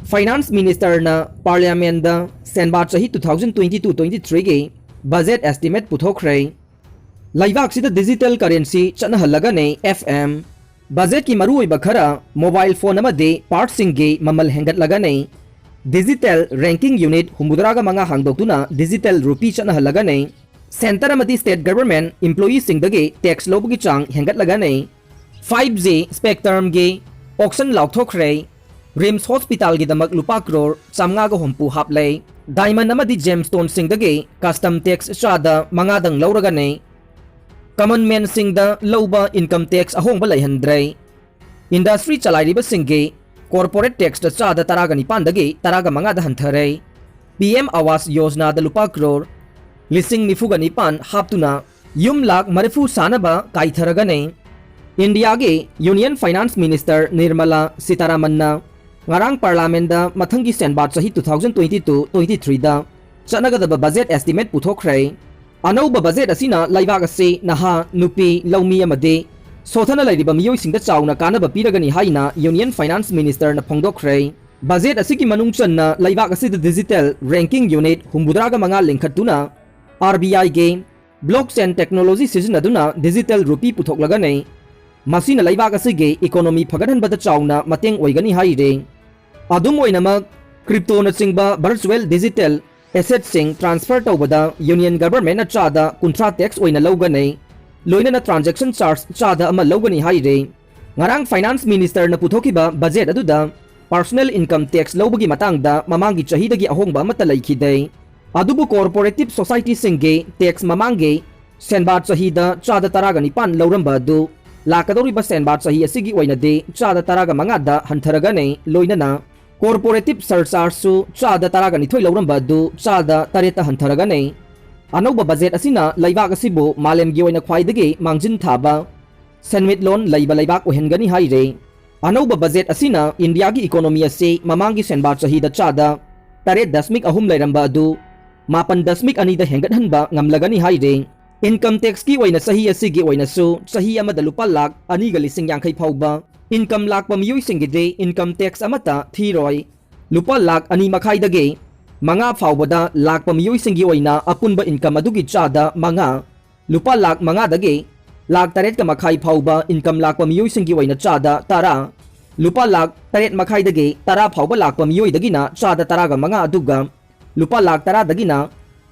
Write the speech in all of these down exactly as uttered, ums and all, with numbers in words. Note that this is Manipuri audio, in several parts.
Finance Ministerꯅ Parliamentꯗ ꯁꯦꯟꯕꯥ ꯆꯍꯤ two thousand twenty two twenty threeꯒꯤ budget estimate ꯄꯨꯊꯣꯛꯈ꯭ꯔꯦ꯫ ꯂꯩꯕꯥꯛꯁꯤꯗ digital currency ꯆꯠꯅꯍꯜꯂꯒꯅꯤ F M꯫ Budgetꯀꯤ ꯃꯔꯨꯑꯣꯏꯕ ꯈꯔ: mobile phone ꯑꯃꯗꯤ partsꯁꯤꯡꯒꯤ ꯃꯃꯜ ꯍꯦꯟꯒꯠꯂꯒꯅꯤ꯫ Digital ranking unit ꯍꯨꯝꯐꯨꯇꯔꯥꯒ ꯃꯉꯥ ꯍꯥꯡꯗꯣꯛꯇꯨꯅ digital rupee ꯆꯠꯅꯍꯜꯂꯒꯅꯤ꯫ Centre ꯑꯃꯗꯤ state government employeeꯁꯤꯡꯗꯒꯤ tax ꯂꯧꯕꯒꯤ ꯆꯥꯡ ꯍꯦꯟꯒꯠꯂꯒꯅꯤ꯫ Five G spectrumꯒꯤ auction ꯂꯥꯎꯊꯣꯛꯈ꯭ꯔꯦ꯫ RIMS hospitalꯒꯤꯗꯃꯛ ꯂꯨꯄꯥ ꯀ꯭ꯔꯣꯔ ꯆꯥꯝꯃꯉꯥꯒ ꯍꯨꯝꯐꯨ ꯍꯥꯞꯂꯦ꯫ Diamond ꯑꯃꯗꯤ gemstoneꯁꯤꯡꯗꯒꯤ custom tax ꯆꯥꯗ ꯃꯉꯥꯗꯪ ꯂꯧꯔꯒꯅꯤ꯫ Common manꯁꯤꯡꯗ ꯂꯧꯕ income tax ꯑꯍꯣꯡꯕ ꯂꯩꯍꯟꯗ꯭ꯔꯦ꯫ Industry ꯆꯂꯥꯏꯔꯤꯕꯁꯤꯡꯒꯤ corporate taxꯇ ꯆꯥꯗ ꯇꯔꯥꯒ ꯅꯤꯄꯥꯟꯗꯒꯤ ꯇꯔꯥꯒ ꯃꯉꯥꯗ ꯍꯟꯊꯔꯦ꯫ P M Awas Yojanada ꯂꯨꯄꯥ ꯀ꯭ꯔꯣꯔ ꯂꯤꯁꯤꯡ ꯅꯤꯐꯨꯒ ꯅꯤꯄꯥꯟ ꯍꯥꯞꯇꯨꯅ ꯌꯨꯝ ꯂꯥꯈ ꯃꯔꯤꯐꯨ ꯁꯥꯅꯕ ꯀꯥꯏꯊꯔꯒꯅꯤ꯫ Indiaꯒꯤ Union Finance Minister Nirmala Sitharamanꯅ ꯉꯔꯥꯡ Parliamentꯗ ꯃꯊꯪꯒꯤ ꯁꯦꯟꯕꯥ ꯆꯍꯤ two thousand twenty two twenty threeꯗ ꯆꯠꯅꯒꯗꯕ budget estimate ꯄꯨꯊꯣꯛꯈ꯭ꯔꯦ꯫ ꯑꯅꯧꯕ budget ꯑꯁꯤꯅ ꯂꯩꯕꯥꯛ ꯑꯁꯤ ꯅꯍꯥ, ꯅꯨꯄꯤ, ꯂꯧꯃꯤ ꯑꯃꯗꯤ ꯁꯣꯊꯅ ꯂꯩꯔꯤꯕ ꯃꯤꯑꯣꯏꯁꯤꯡꯗ ꯆꯥꯎꯅ ꯀꯥꯟꯅꯕ ꯄꯤꯔꯒꯅꯤ ꯍꯥꯏꯅ Union Finance Ministerꯅ ꯐꯣꯡꯗꯣꯛꯈ꯭ꯔꯦ꯫ Budget ꯑꯁꯤꯒꯤ ꯃꯅꯨꯡ ꯆꯟꯅ ꯂꯩꯕꯥꯛ ꯑꯁꯤꯗ digital ranking unit ꯍꯨꯝꯐꯨꯇꯔꯥꯒ ꯃꯉꯥ ꯂꯤꯡꯈꯠꯇꯨꯅ R B Iꯒꯤ blockchain technology ꯁꯤꯖꯤꯟꯅꯗꯨꯅ digital rupee ꯄꯨꯊꯣꯛꯂꯒꯅꯤ꯫ ꯃꯁꯤꯅ ꯂꯩꯕꯥꯛ ꯑꯁꯤꯒꯤ economy ꯐꯒꯠꯍꯟꯕꯗ ꯆꯥꯎꯅ ꯃꯇꯦꯡ ꯑꯣꯏꯒꯅꯤ ꯍꯥꯏꯔꯤ꯫ ꯑꯗꯨꯝ ꯑꯣꯏꯅꯃꯛ, cryptoꯅꯆꯤꯡꯕ virtual digital assetꯁꯤꯡ transfer ꯇꯧꯕꯗ Union Governmentꯅ ꯆꯥꯗ ꯀꯨꯟꯊ꯭ꯔꯥ tax ꯑꯣꯏꯅ ꯂꯧꯒꯅꯤ꯫ ꯂꯣꯏꯅꯅ transaction charge ꯆꯥꯗ ꯑꯃ ꯂꯧꯒꯅꯤ ꯍꯥꯏꯔꯤ꯫ ꯉꯔꯥꯡ Finance Ministerꯅ ꯄꯨꯊꯣꯛꯈꯤꯕ budget ꯑꯗꯨꯗ personal income tax ꯂꯧꯕꯒꯤ ꯃꯇꯥꯡꯗ ꯃꯃꯥꯡꯒꯤ ꯆꯍꯤꯗꯒꯤ ꯑꯍꯣꯡꯕ ꯑꯃꯠꯇ ꯂꯩꯈꯤꯗꯦ꯫ ꯑꯗꯨꯕꯨ cooperative societyꯁꯤꯡꯒꯤ tax ꯃꯃꯥꯡꯒꯤ ꯁꯦꯟꯕꯥ ꯆꯍꯤꯗ ꯆꯥꯗ ꯇꯔꯥꯒ ꯅꯤꯄꯥꯟ ꯂꯧꯔꯝꯕ ꯑꯗꯨ ꯂꯥꯛꯀꯗꯧꯔꯤꯕ ꯁꯦꯟꯕꯥ ꯆꯍꯤ ꯑꯁꯤꯒꯤ ꯑꯣꯏꯅꯗꯤ ꯆꯥꯗ ꯇꯔꯥꯒ ꯃꯉꯥꯗ ꯍꯟꯊꯔꯒꯅꯤ꯫ ꯂꯣꯏꯅꯅ cooperative surchargeꯁꯨ ꯆꯥꯗ ꯇꯔꯥꯒ ꯅꯤꯊꯣꯏ ꯂꯧꯔꯝꯕ ꯑꯗꯨ ꯆꯥꯗ ꯇꯔꯦꯠꯇ ꯍꯟꯊꯔꯒꯅꯤ꯫ ꯑꯅꯧꯕ budget ꯑꯁꯤꯅ ꯂꯩꯕꯥꯛ ꯑꯁꯤꯕꯨ ꯃꯥꯂꯦꯝꯒꯤ ꯑꯣꯏꯅ ꯈ꯭ꯋꯥꯏꯗꯒꯤ ꯃꯥꯡꯖꯤꯟ ꯊꯥꯕ ꯁꯦꯟꯃꯤꯠꯂꯣꯟ ꯂꯩꯕ ꯂꯩꯕꯥꯛ ꯑꯣꯏꯍꯟꯒꯅꯤ ꯍꯥꯏꯔꯤ꯫ ꯑꯅꯧꯕ budget ꯑꯁꯤꯅ Indiaꯒꯤ economy ꯑꯁꯤ ꯃꯃꯥꯡꯒꯤ ꯁꯦꯟꯕꯥ ꯆꯍꯤꯗ ꯆꯥꯗ ꯇꯔꯦꯠ ꯗꯁꯃꯤꯛ ꯑꯍꯨꯝ ꯂꯩꯔꯝꯕ ꯑꯗꯨ ꯃꯥꯄꯟ ꯗꯁꯃꯤꯛ ꯑꯅꯤꯗ ꯍꯦꯟꯒꯠꯍꯟꯕ ꯉꯝꯂꯒꯅꯤ ꯍꯥꯏꯔꯤ꯫ Income taxꯀꯤ ꯑꯣꯏꯅ ꯆꯍꯤ ꯑꯁꯤꯒꯤ ꯑꯣꯏꯅꯁꯨ ꯆꯍꯤ ꯑꯃꯗ ꯂꯨꯄꯥ ꯂꯥꯈ ꯑꯅꯤꯒ ꯂꯤꯁꯤꯡ ꯌꯥꯡꯈꯩ ꯐꯥꯎꯕ income ꯂꯥꯛꯄ ꯃꯤꯑꯣꯏꯁꯤꯡꯒꯤꯗꯤ income tax ꯑꯃꯠꯇ ꯊꯤꯔꯣꯏ꯫ ꯂꯨꯄꯥ ꯂꯥꯈ ꯑꯅꯤ ꯃꯈꯥꯏꯗꯒꯤ ꯃꯉꯥ ꯐꯥꯎꯕꯗ ꯂꯥꯛꯄ ꯃꯤꯑꯣꯏꯁꯤꯡꯒꯤ ꯑꯣꯏꯅ ꯑꯄꯨꯟꯕ ꯏꯟꯀꯝ ꯑꯗꯨꯒꯤ ꯆꯥꯗ ꯃꯉꯥ, ꯂꯨꯄꯥ ꯂꯥꯈ ꯃꯉꯥꯗꯒꯤ ꯂꯥꯈ ꯇꯔꯦꯠꯀ ꯃꯈꯥꯏ ꯐꯥꯎꯕ ꯏꯟꯀꯝ ꯂꯥꯛꯄ ꯃꯤꯑꯣꯏꯁꯤꯡꯒꯤ ꯑꯣꯏꯅ ꯆꯥꯗ ꯇꯔꯥ, ꯂꯨꯄꯥ ꯂꯥꯈ ꯇꯔꯦꯠ ꯃꯈꯥꯏꯗꯒꯤ ꯇꯔꯥ ꯐꯥꯎꯕ ꯂꯥꯛꯄ ꯃꯤꯑꯣꯏꯗꯒꯤꯅ ꯆꯥꯗ ꯇꯔꯥꯒ ꯃꯉꯥ, ꯑꯗꯨꯒ ꯂꯨꯄꯥ ꯂꯥꯈ ꯇꯔꯥꯗꯒꯤꯅ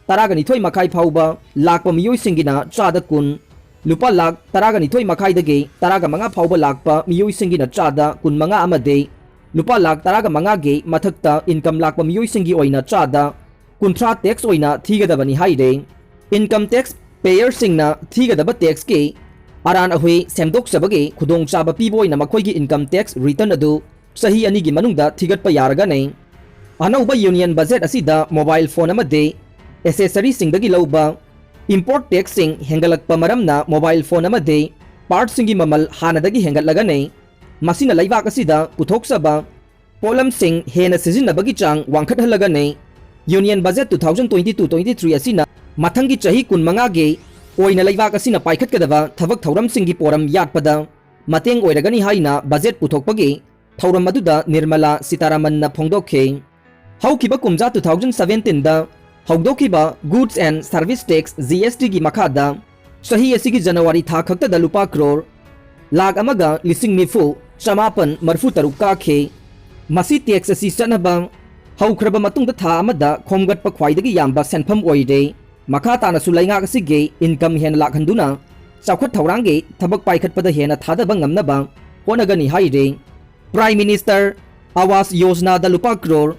ꯇꯔꯥꯒ ꯅꯤꯊꯣꯏ ꯃꯈꯥꯏ ꯐꯥꯎꯕ ꯂꯥꯛꯄ ꯃꯤꯑꯣꯏꯁꯤꯡꯒꯤꯅ ꯆꯥꯗ ꯀꯨꯟ, ꯂꯨꯄꯥ ꯂꯥꯈ ꯇꯔꯥꯒ ꯅꯤꯊꯣꯏ ꯃꯈꯥꯏꯗꯒꯤ ꯇꯔꯥꯒ ꯃꯉꯥ ꯐꯥꯎꯕ ꯂꯥꯛꯄ ꯃꯤꯑꯣꯏꯁꯤꯡꯒꯤꯅ ꯆꯥꯗ ꯀꯨꯟꯃꯉꯥ ꯑꯃꯗꯤ ꯂꯨꯄꯥ ꯂꯥꯈ ꯇꯔꯥꯒ ꯃꯉꯥꯒꯤ ꯃꯊꯛꯇ ꯏꯟꯀꯝ ꯂꯥꯛꯄ ꯃꯤꯑꯣꯏꯁꯤꯡꯒꯤ ꯑꯣꯏꯅ ꯆꯥꯗ ꯀꯨꯟꯊ꯭ꯔꯥ ꯇꯦꯛꯁ ꯑꯣꯏꯅ ꯊꯤꯒꯗꯕꯅꯤ ꯍꯥꯏꯔꯦ꯫ ꯏꯟꯀꯝ ꯇꯦꯛꯁ ꯄꯦꯌꯔꯁꯤꯡꯅ ꯊꯤꯒꯗꯕ ꯇꯦꯛꯁꯀꯤ ꯑꯔꯥꯟ ꯑꯍꯣꯏ ꯁꯦꯝꯗꯣꯛꯆꯕꯒꯤ ꯈꯨꯗꯣꯡꯆꯥꯕ ꯄꯤꯕ ꯑꯣꯏꯅ ꯃꯈꯣꯏꯒꯤ ꯏꯟꯀꯝ ꯇꯦꯛꯁ ꯔꯤꯇꯔꯟ ꯑꯗꯨ ꯆꯍꯤ ꯑꯅꯤꯒꯤ ꯃꯅꯨꯡꯗ ꯊꯤꯒꯠꯄ ꯌꯥꯔꯒꯅꯤ꯫ ꯑꯅꯧꯕ ꯌꯨꯅꯤꯌꯟ ꯕꯖꯦꯠ ꯑꯁꯤꯗ ꯃꯣꯕꯥꯏꯜ ꯐꯣꯟ ꯑꯃꯗꯤ ꯑꯦꯁꯦꯁꯔꯤꯁꯤꯡꯗꯒꯤ ꯂꯧꯕ ꯏꯝꯄꯣꯔꯠ ꯇꯦꯛꯁꯁꯤꯡ ꯍꯦꯟꯒꯠꯂꯛꯄ ꯃꯔꯝꯅ ꯃꯣꯕꯥꯏꯜ ꯐꯣꯟ ꯑꯃꯗꯤ ꯄꯥꯔꯠꯁꯤꯡꯒꯤ ꯃꯃꯜ ꯍꯥꯟꯅꯗꯒꯤ ꯍꯦꯟꯒꯠꯂꯒꯅꯤ꯫ ꯃꯁꯤꯅ ꯂꯩꯕꯥꯛ ꯑꯁꯤꯗ ꯄꯨꯊꯣꯛꯆꯕ ꯄꯣꯠꯂꯝꯁꯤꯡ ꯍꯦꯟꯅ ꯁꯤꯖꯤꯟꯅꯕꯒꯤ ꯆꯥꯡ ꯋꯥꯡꯈꯠꯍꯜꯂꯒꯅꯤ꯫ Union budget two thousand twenty-two twenty-three ꯑꯁꯤꯅ ꯃꯊꯪꯒꯤ ꯆꯍꯤ ꯀꯨꯟꯃꯉꯥꯒꯤ ꯑꯣꯏꯅ ꯂꯩꯕꯥꯛ ꯑꯁꯤꯅ ꯄꯥꯏꯈꯠꯀꯗꯕ ꯊꯕꯛ ꯊꯧꯔꯝꯁꯤꯡꯒꯤ ꯄꯣꯔꯝ ꯌꯥꯠꯄꯗ ꯃꯇꯦꯡ ꯑꯣꯏꯔꯒꯅꯤ ꯍꯥꯏꯅ ꯕꯖꯦꯠ ꯄꯨꯊꯣꯛꯄꯒꯤ ꯊꯧꯔꯝ ꯑꯗꯨꯗ ꯅꯤꯔꯃꯂꯥ ꯁꯤꯇꯥꯔꯥꯃꯟꯅ ꯐꯣꯡꯗꯣꯛꯈꯤ꯫ ꯍꯧꯈꯤꯕ ꯀꯨꯝꯖꯥ two thousand seventeen the ꯍꯧꯗꯣꯛꯈꯤꯕ Goods and Service Tax, G S T ꯒꯤ ꯃꯈꯥꯗ ꯆꯍꯤ ꯑꯁꯤꯒꯤ ꯖꯅꯋꯥꯔꯤ ꯊꯥ ꯈꯛꯇꯗ ꯂꯨꯄꯥ ꯀ꯭ꯔꯣꯔ ꯂꯥꯈ ꯑꯃꯒ ꯂꯤꯁꯤꯡ ꯅꯤꯐꯨ ꯆꯃꯥꯄꯟ ꯃꯔꯤꯐꯨ ꯇꯔꯨꯛ ꯀꯥꯈꯤ꯫ ꯃꯁꯤ ꯇꯦꯛꯁ ꯑꯁꯤ ꯆꯠꯅꯕ ꯍꯧꯈ꯭ꯔꯕ ꯃꯇꯨꯡꯗ ꯊꯥ ꯑꯃꯗ ꯈꯣꯝꯒꯠꯄ ꯈ꯭ꯋꯥꯏꯗꯒꯤ ꯌꯥꯝꯕ ꯁꯦꯟꯐꯝ ꯑꯣꯏꯔꯦ꯫ ꯃꯈꯥ ꯇꯥꯅꯁꯨ ꯂꯩꯉꯥꯛ ꯑꯁꯤꯒꯤ ꯏꯟꯀꯝ ꯍꯦꯟꯅ ꯂꯥꯛꯍꯟꯗꯨꯅ ꯆꯥꯎꯈꯠ ꯊꯧꯔꯥꯡꯒꯤ ꯊꯕꯛ ꯄꯥꯏꯈꯠꯄꯗ ꯍꯦꯟꯅ ꯊꯥꯗꯕ ꯉꯝꯅꯕ ꯍꯣꯠꯅꯒꯅꯤ ꯍꯥꯏꯔꯤ꯫ ꯄ꯭ꯔꯥꯏꯝ ꯃꯤꯅꯤꯁꯇꯔ ꯑꯋꯥꯁ ꯌꯣꯖꯅꯥꯗ ꯂꯨꯄꯥ ꯀ꯭ꯔꯣꯔ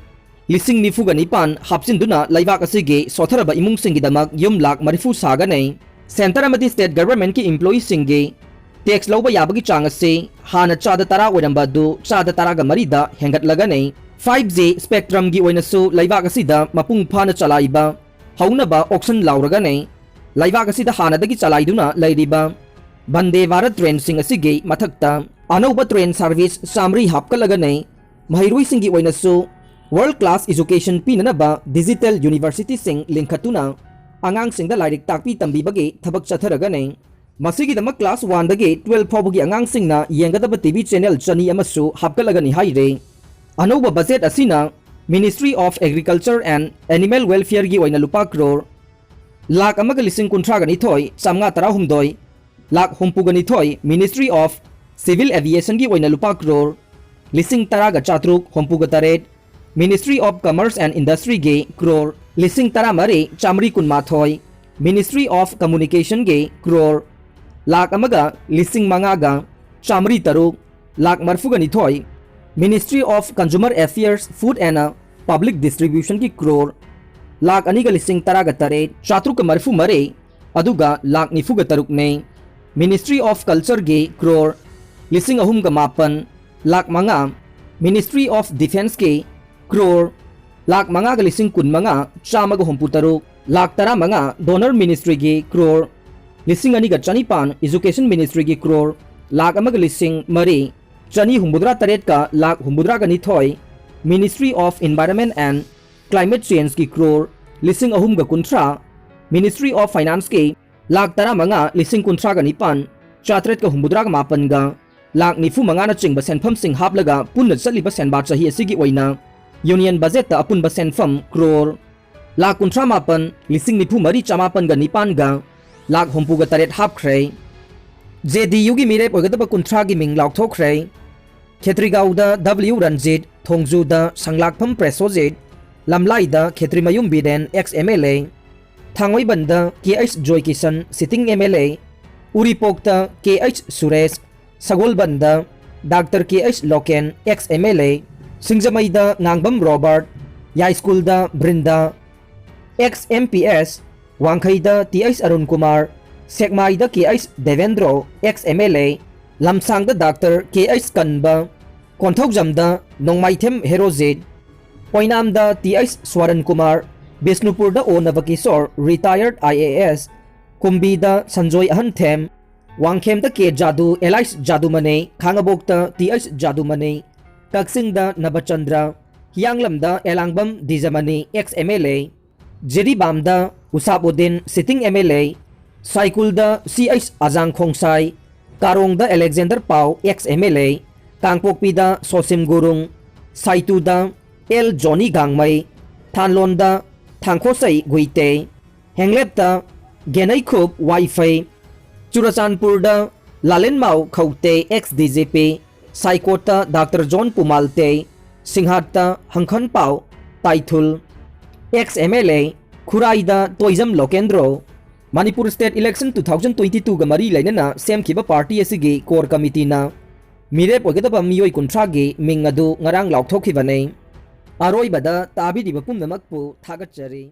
ꯂꯤꯁꯤꯡ ꯅꯤꯐꯨꯒ ꯅꯤꯄꯥꯟ ꯍꯥꯞꯆꯤꯟꯗꯨꯅ ꯂꯩꯕꯥꯛ ꯑꯁꯤꯒꯤ ꯁꯣꯠꯊꯔꯕ ꯏꯃꯨꯡꯁꯤꯡꯒꯤꯗꯃꯛ ꯌꯨꯝ ꯂꯥꯈ ꯃꯔꯤꯐꯨ ꯁꯥꯒꯅꯤ꯫ ꯁꯦꯟꯇꯔ ꯑꯃꯗꯤ ꯁ꯭ꯇꯦꯠ ꯒꯚꯔꯟꯃꯦꯟꯠꯀꯤ ꯏꯝꯄ꯭ꯂꯣꯌꯤꯁꯤꯡꯒꯤ ꯇꯦꯛꯁ ꯂꯧꯕ ꯌꯥꯕꯒꯤ ꯆꯥꯡ ꯑꯁꯤ ꯍꯥꯟꯅ ꯆꯥꯗ ꯇꯔꯥ ꯑꯣꯏꯔꯝꯕ ꯑꯗꯨ ꯆꯥꯗ ꯇꯔꯥꯒ ꯃꯔꯤꯗ ꯍꯦꯟꯒꯠꯂꯒꯅꯤ꯫ Five G ꯁ꯭ꯄꯦꯛꯇ꯭ꯔꯝꯒꯤ ꯑꯣꯏꯅꯁꯨ ꯂꯩꯕꯥꯛ ꯑꯁꯤꯗ ꯃꯄꯨꯡ ꯐꯥꯅ ꯆꯂꯥꯏꯕ ꯍꯧꯅꯕ ꯑꯣꯛꯁꯟ ꯂꯥꯎꯔꯒꯅꯤ꯫ ꯂꯩꯕꯥꯛ ꯑꯁꯤꯗ ꯍꯥꯟꯅꯗꯒꯤ ꯆꯂꯥꯏꯗꯨꯅ ꯂꯩꯔꯤꯕ ꯚꯟꯗꯦ ꯚꯥꯔꯠ ꯇ꯭ꯔꯦꯟꯁꯤꯡ ꯑꯁꯤꯒꯤ ꯃꯊꯛꯇ ꯑꯅꯧꯕ ꯇ꯭ꯔꯦꯟ ꯁꯥꯔꯚꯤꯁ ꯆꯥꯃꯔꯤ ꯍꯥꯞꯀꯠꯂꯒꯅꯤ꯫ ꯃꯍꯩꯔꯣꯏꯁꯤꯡꯒꯤ ꯑꯣꯏꯅꯁꯨ ꯋꯥꯔꯜꯗ ꯀ꯭ꯂꯥꯁ ꯑꯦꯖꯨꯀꯦꯁꯟ ꯄꯤꯅꯅꯕ ꯗꯤꯖꯤꯇꯦꯜ ꯌꯨꯅꯤꯚꯔꯁꯤꯇꯤꯁꯤꯡ ꯂꯤꯡꯈꯠꯇꯨꯅ ꯑꯉꯥꯡꯁꯤꯡꯗ ꯂꯥꯏꯔꯤꯛ ꯇꯥꯛꯄꯤ ꯇꯝꯕꯤꯕꯒꯤ ꯊꯕꯛ ꯆꯠꯊꯔꯒꯅꯤ꯫ ꯃꯁꯤꯒꯤꯗꯃꯛ ꯀ꯭ꯂꯥꯁ ꯋꯥꯟꯗꯒꯤ ꯇꯨꯋꯦꯜꯐ ꯐꯥꯎꯕꯒꯤ ꯑꯉꯥꯡꯁꯤꯡꯅ ꯌꯦꯡꯒꯗꯕ ꯇꯤ ꯚꯤ ꯆꯦꯅꯦꯜ ꯆꯅꯤ ꯑꯃꯁꯨ ꯍꯥꯞꯀꯠꯂꯒꯅꯤ ꯍꯥꯏꯔꯤ꯫ ꯑꯅꯧꯕ ꯕꯖꯦꯠ ꯑꯁꯤꯅ Ministry of Agriculture and Animal Welfare ꯒꯤ ꯑꯣꯏꯅ ꯂꯨꯄꯥ ꯀ꯭ꯔꯣꯔ ꯂꯥꯈ ꯑꯃꯒ ꯂꯤꯁꯤꯡ ꯀꯨꯟꯊ꯭ꯔꯥꯒ ꯅꯤꯊꯣꯏ ꯆꯥꯃꯉꯥ ꯇꯔꯥꯍꯨꯝꯗꯣꯏ, ꯂꯥꯈ ꯍꯨꯝꯐꯨꯒ ꯅꯤꯊꯣꯏ Ministry of Civil Aviation ꯒꯤ ꯑꯣꯏꯅ ꯂꯨꯄꯥ ꯀ꯭ꯔꯣꯔ ꯂꯤꯁꯤꯡ ꯇꯔꯥꯒ ꯆꯥꯇ꯭ꯔꯨꯛ ꯍꯨꯝꯐꯨꯒ ꯇꯔꯦꯠ, Ministry of Commerce and Industry ꯒꯤ ꯀ꯭ꯔꯣꯔ ꯂꯤꯁꯤꯡ ꯇꯔꯥꯃꯔꯤ ꯆꯥꯃꯔꯤ ꯀꯨꯟꯃꯥꯊꯣꯏ, Ministry of Communication ꯒꯤ ꯀ꯭ꯔꯣꯔ ꯂꯥꯈ ꯑꯃꯒ ꯂꯤꯁꯤꯡ ꯃꯉꯥꯒ ꯆꯥꯃꯔꯤ ꯇꯔꯨꯛ, ꯂꯥꯈ ꯃꯔꯤꯐꯨꯒ ꯅꯤꯊꯣꯏ, Ministry of Consumer Affairs, Food and Public Distribution ꯒꯤ ꯀ꯭ꯔꯣꯔ ꯂꯥꯈ ꯑꯅꯤꯒ ꯂꯤꯁꯤꯡ ꯇꯔꯥꯒ ꯇꯔꯦꯠ ꯆꯥꯇ꯭ꯔꯨꯛꯀ ꯃꯔꯤꯐꯨ ꯃꯔꯤ, ꯑꯗꯨꯒ ꯂꯥꯈ ꯅꯤꯐꯨꯒ ꯇꯔꯨꯛꯅꯤ꯫ Ministry of Culture ꯒꯤ ꯀ꯭ꯔꯣꯔ ꯂꯤꯁꯤꯡ ꯑꯍꯨꯝꯒ ꯃꯥꯄꯟ, ꯂꯥꯈ ꯃꯉꯥ, Ministry of Defence ꯀꯤ ꯀ꯭ꯔꯣꯔ ꯂꯥꯈ ꯃꯉꯥꯒ ꯂꯤꯁꯤꯡ ꯀꯨꯟꯃꯉꯥ ꯆꯥꯝꯃꯒ ꯍꯨꯝꯐꯨ ꯇꯔꯨꯛ, ꯂꯥꯈ ꯇꯔꯥꯃꯉꯥ Donor Ministry ꯒꯤ ꯀ꯭ꯔꯣꯔ ꯂꯤꯁꯤꯡ ꯑꯅꯤꯒ ꯆꯅꯤꯄꯥꯟ, Education Ministry ꯒꯤ ꯀ꯭ꯔꯣꯔ ꯂꯥꯈ ꯑꯃꯒ ꯂꯤꯁꯤꯡ ꯃꯔꯤ ꯆꯅꯤ ꯍꯨꯝꯐꯨꯇꯔꯥ ꯇꯔꯦꯠꯀ ꯂꯥꯈ ꯍꯨꯝꯐꯨꯇꯔꯥꯒ ꯅꯤꯊꯣꯏ, Ministry of Environment and Climate Change ꯀꯤ ꯀ꯭ꯔꯣꯔ ꯂꯤꯁꯤꯡ ꯑꯍꯨꯝꯒ ꯀꯨꯟꯊ꯭ꯔꯥ, Ministry of Finance ꯀꯤ ꯂꯥꯈ ꯇꯔꯥꯃꯉꯥ ꯂꯤꯁꯤꯡ ꯀꯨꯟꯊ꯭ꯔꯥꯒ ꯅꯤꯄꯥꯟ ꯆꯥꯇ꯭ꯔꯦꯠꯀ ꯍꯨꯝꯐꯨꯇꯔꯥꯒ ꯃꯥꯄꯟꯒ ꯂꯥꯈ ꯅꯤꯐꯨ ꯃꯉꯥꯅꯆꯤꯡꯕ ꯁꯦꯟꯐꯝꯁꯤꯡ ꯍꯥꯞꯂꯒ ꯄꯨꯟꯅ ꯆꯠꯂꯤꯕ ꯁꯦꯟꯕꯥ ꯆꯍꯤ ꯑꯁꯤꯒꯤ ꯑꯣꯏꯅ Union ꯕꯖꯦꯠꯇ ꯑꯄꯨꯟꯕ ꯁꯦꯟꯐꯝ ꯀ꯭ꯔꯣꯔ ꯂꯥꯈ ꯀꯨꯟꯊ꯭ꯔꯥ ꯃꯥꯄꯟ ꯂꯤꯁꯤꯡ ꯅꯤꯐꯨ ꯃꯔꯤ ꯆꯃꯥꯄꯟꯒ ꯅꯤꯄꯥꯟꯒ ꯂꯥꯈ ꯍꯨꯝꯐꯨꯒ ꯇꯔꯦꯠ ꯍꯥꯞꯈ꯭ꯔꯦ꯫ JDU ꯒꯤ ꯃꯤꯔꯦꯞ ꯑꯣꯏꯒꯗꯕ ꯀꯨꯟꯊ꯭ꯔꯥꯒꯤ ꯃꯤꯡ ꯂꯥꯎꯊꯣꯛꯈ꯭ꯔꯦ꯫ ꯈꯦꯇ꯭ꯔꯤꯒꯥꯎꯗ W ꯔꯟꯖꯤꯠ, ꯊꯣꯡꯖꯨꯗ ꯁꯪꯂꯥꯛꯐꯝ ꯄ꯭ꯔꯦꯁꯣꯖꯤꯠ, ꯂꯝꯂꯥꯏꯗ ꯈꯦꯇ꯭ꯔꯤꯃꯌꯨꯝ ꯕꯤꯔꯦꯟ, ex MLA, ꯊꯥꯡꯃꯩꯕꯟꯗ K H Joykishan, sitting MLA, ꯎꯔꯤꯄꯣꯛꯇ K H ꯁꯨꯔꯦꯁ, ꯁꯒꯣꯜꯕꯟꯗ doctor K H Loken, ex MLA, ꯁꯤꯡꯖꯃꯩꯗ ꯉꯥꯡꯕꯝ ꯔꯣꯕꯔꯠ, ꯌꯥꯏꯁ꯭ꯀꯨꯜꯗ ꯕ꯭ꯔꯤꯟꯗꯥ, ex MPS, ꯋꯥꯡꯈꯩꯗ T H ꯑꯔꯨꯟ ꯀꯨꯃꯥꯔ, ꯁꯦꯛꯃꯥꯏꯗ K H Debendro, ex MLA, ꯂꯝꯁꯥꯡꯗ ꯗꯥꯛꯇꯔ K H ꯀꯟꯕ, ꯀꯣꯟꯊꯧꯖꯝꯗ ꯅꯣꯡꯃꯥꯏꯊꯦꯝ Herojit, ꯑꯣꯏꯅꯥꯝꯗ T H ꯁ꯭ꯋꯥꯔꯟ Kumar, ꯕꯤꯁꯅꯨꯄꯨꯔꯗ O ꯅꯕꯀꯤꯁꯣꯔ, retired IAS, ꯀꯨꯝꯕꯤꯗ Sanjoy ꯑꯍꯟꯊꯦꯝ, ꯋꯥꯡꯈꯦꯝꯗ K ꯖꯥꯗꯨ, alias ꯖꯥꯗꯨꯃꯅꯤ, ꯈꯥꯉꯕꯣꯛꯇ T H Jadumani, ꯀꯛꯆꯤꯡꯗ ꯅꯕꯆꯟꯗ꯭ꯔ, ꯍꯤꯌꯥꯡꯂꯝꯗ ꯑꯦꯂꯥꯡꯕꯝ ꯗꯤꯖꯃꯅꯤ, ex MLA, ꯖꯤꯔꯤꯕꯥꯝꯗ ꯎꯁꯥꯕꯨꯗꯤꯟ, sitting MLA, ꯁꯥꯏꯀꯨꯜꯗ C H ꯑꯖꯥꯡ ꯈꯣꯡꯁꯥꯏ, ꯀꯥꯔꯣꯡꯗ ꯑꯂꯦꯛꯖꯦꯟꯗꯔ ꯄꯥꯎ, ex MLA, ꯀꯥꯡꯄꯣꯛꯄꯤꯗ ꯁꯣꯁꯤꯝ ꯒꯨꯔꯨꯡ, ꯁꯥꯏꯇꯨꯗ ꯑꯦꯜ ꯖꯣꯅꯤ ꯒꯥꯡꯃꯩ, ꯊꯥꯟꯂꯣꯟꯗ ꯊꯥꯡꯈꯣꯁꯩ ꯒꯨꯏꯇꯦ, ꯍꯦꯡꯂꯦꯞꯇ ꯒꯦꯅꯩꯈꯨꯞ ꯋꯥꯏꯐꯩ, ꯆꯨꯔꯆꯥꯟꯄꯨꯔꯗ Lalenmau Khaute, ex D G P, ꯁꯥꯏꯀꯣꯠꯇ ꯗꯥꯛꯇꯔ ꯖꯣꯟ ꯄꯨꯃꯥꯜꯇꯦ, ꯁꯤꯡꯍꯥꯠꯇ Hangkhanpau Taithul, ex M L A ꯈꯨꯔꯥꯏꯗ Toijam Lokendro. Manipur state election two thousand twenty twoꯒ ꯃꯔꯤ ꯂꯩꯅꯅ ꯁꯦꯝꯈꯤꯕ ꯄꯥꯔꯇꯤ ꯑꯁꯤꯒꯤ ꯀꯣꯔ ꯀꯃꯤꯇꯤꯅ ꯃꯤꯔꯦꯞ ꯑꯣꯏꯒꯗꯕ ꯃꯤꯑꯣꯏ ꯀꯨꯟꯊ꯭ꯔꯥꯒꯤ ꯃꯤꯡ ꯑꯗꯨ ꯉꯔꯥꯡ ꯂꯥꯎꯊꯣꯛꯈꯤꯕꯅꯤ꯫ ꯑꯔꯣꯏꯕꯗ ꯇꯥꯕꯤꯔꯤꯕ ꯄꯨꯝꯅꯃꯛꯄꯨ ꯊꯥꯒꯠꯆꯔꯤ꯫